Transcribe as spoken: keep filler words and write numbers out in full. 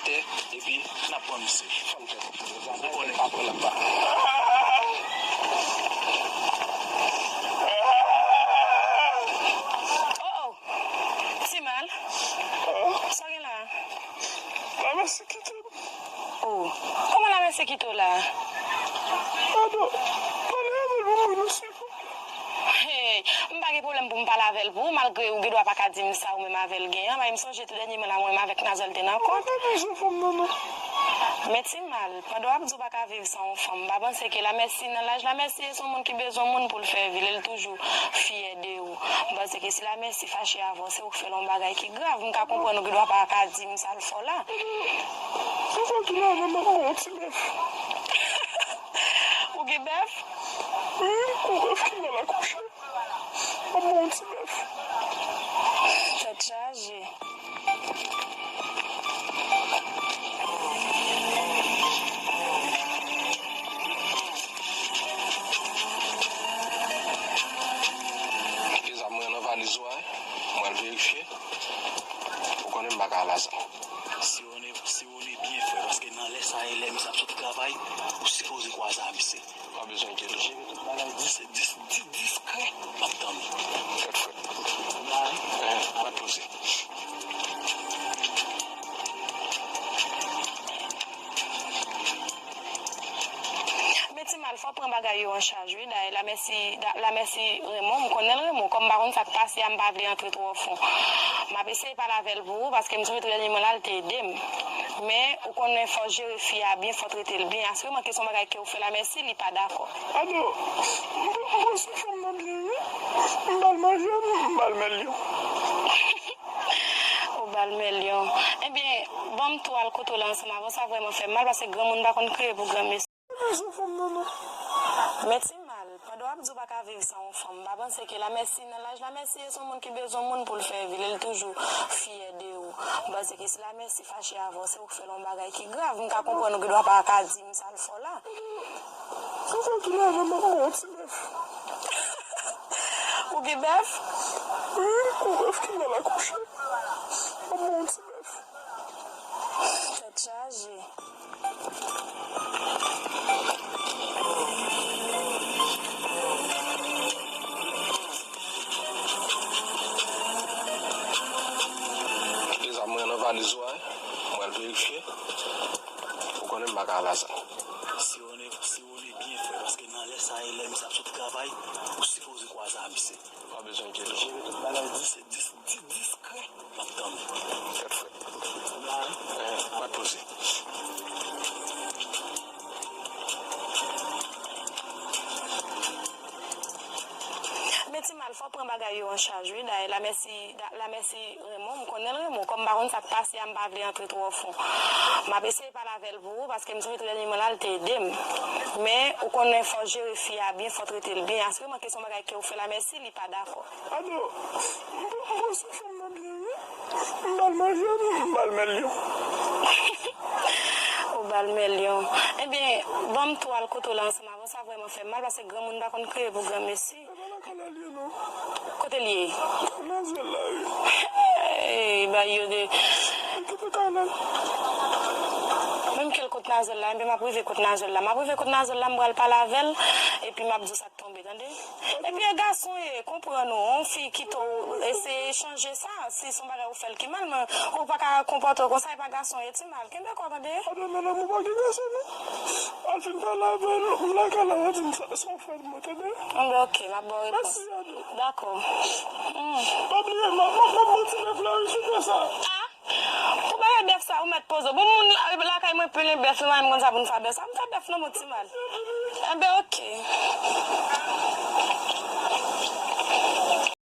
Epi, n ap pran misye. Ou konnen. Oh, oh. Ti Mal. Sa w gen la? Lamèsi kite m. Oh, kòman Lamèsi kite w la? Pado, pale avè l pou mwen non, silvouplè. Hey, m pa gen pwoblèm pou m pale avè l pou ou, malgre ou gen dwa pa ka di m sa ou menm avè l genyen. Bay m sonje tou dènyèman la, mwen menm avèk Nazwèl te nan kont. Mwen pa bezwen fanm nan, non. Men Ti Mal, pandan w ap di w pa ka viv san yon fanm, m pa panse ke Lamèsi nan laj Lamèsi, se yon moun ki bezwen moun pou l fè vi l, e l toujou fyè de ou. M panse ke si Lamèsi fache avè w, se ou k fè l yon bagay ki grav. M ka konprann ou gen dwa pa ka di m sa l fè w la. Ou fè tou la, men m ap mwen yon ti bèf. Ou gen bèf? Wi, yon bèf ki mal akouche. Ap mwen yon ti bèf. Tèt chaje. Kite zam mwen nan valiz ou a, mwen al verifye. Ou konnen m pa ka al a zam. Siwone, siwone byen, frè, paske nan lè sa a, e lè misye ap soti travay, ou sipoze kwaze a misye. Pa bezwen enkyete w. Jere tout bagay dis-, dis-, di-, diskrè, m ap tann ou. Fèt frè. Ou la, wi? Ehe, mèt poze. Men Ti Mal, fò w pran bagay yo an chaj, wi. Dayè, Lamèsi, da-, Lamèsi renmen w, m konnen l renmen w. Kòm m pa konn sa k pase a, m pa vle antre twò fon. M ap eseye pale avè l pou ou, paske m sonje tou dènyèman la, l te ede m. Men, ou konnen, fò w jere fi a byen, fò w trete l byen. Asireman ke se yon bagay ke ou fè Lamèsi, li pa dakò. Ado, m, m pran sou fanm nan byen, wi. M ba l manje, m ba l mèlyon. Ou ba l mèlyon. Ebyen, ban m tou al kote w la ansanm avè w, sa vrèman fè m mal, paske granmoun pa konn kriye pou granmesi. Mèsi fanm nan, non. Men Ti Mal, pandan w ap di w pa ka viv san yon fanm, m pa panse ke Lamèsi nan laj Lamèsi, e se yon moun ki bezwen moun pou l fè vi l, e l toujou fyè de ou. M panse ke si Lamèsi fache avè w, se ou k fè l yon bagay ki grav. M ka konprann ou gen dwa pa ka di m sa l fè w la. Ou fè tou la, men m ap mwen yon ti bèf. Ou gen bèf? Wi, yon bèf ki mal akouche. Ap mwen yon ti bèf. Tèt chaje. Kite zam mwen nan valiz ou a, mwen al verifye. Ou konnen m pa ka al a zam. Siwone, siwone byen, frè, paske nan lè sa a, e lè misye ap soti travay, ou sipoze kwaze a misye. Pa bezwen enkyete w. Jere tout bagay dis-, dis-, di-, diskrè. M ap tann ou. Fèt frè. Ou la, wi? Ehe, mèt poze. Men Ti Mal, fò w pran bagay yo an chaj, wi. Dayè, Lamèsi, da-, Lamèsi renmen w, m konnen l renmen w. Kòm m pa konn sa k pase a, m pa vle antre twò fon. M ap eseye pale avè l pou ou, paske m sonje tou dènyèman la, l te ede m. Men, ou konnen, fò w jere fi a byen, fò w trete l byen. Asireman ke se yon bagay ke ou fè Lamèsi, li pa dakò. Ado, m pran, m pran sou fanm nan byen, wi. M ba l manje, m ba l mèlyon. Ou ba l mèlyon. Ebyen, ban m tou al kote w la ansanm avè w, sa vrèman fè m mal, paske granmoun pa konn kriye pou granmesi. E pa lakay la l ye, non. Kote l ye? Nazwèl la, wi. Hey, bay yo de. Li kite kay la. Menm ke l kot Nazwèl la, enben m ap rive kot Nazwèl la. M ap rive kot Nazwèl la, m pral pale avè l, epi m ap di w sa k tonbe, tande? Epi e gason ye, konprann ou, yon fi kite w eseye chanje sa, si se yon bagay ou fè l ki mal, men ou pa ka konpòte w konsa, e pa gason ye, Ti Mal, kenbe kò w, tande? Ado, nan lanmou pa gen gason, non. Al fin pale avè l, m lakay la, w a di m sa, sa w fè mwen, tande? Enben, ok, m ap ba w repons. Mèsi, Ado. Dakò. Hmm. Pa bliye, m ap, m ap, m ap manti bèf la, wi, sou fè sa. Ah! Pou bagay bèf sa, ou mèt poze w. Bon, moun lakay mwen plen bèf, nou pa menm konn sa pou n fè bèf sa. M fè bèf nan mont Ti Mal. Enben, ok.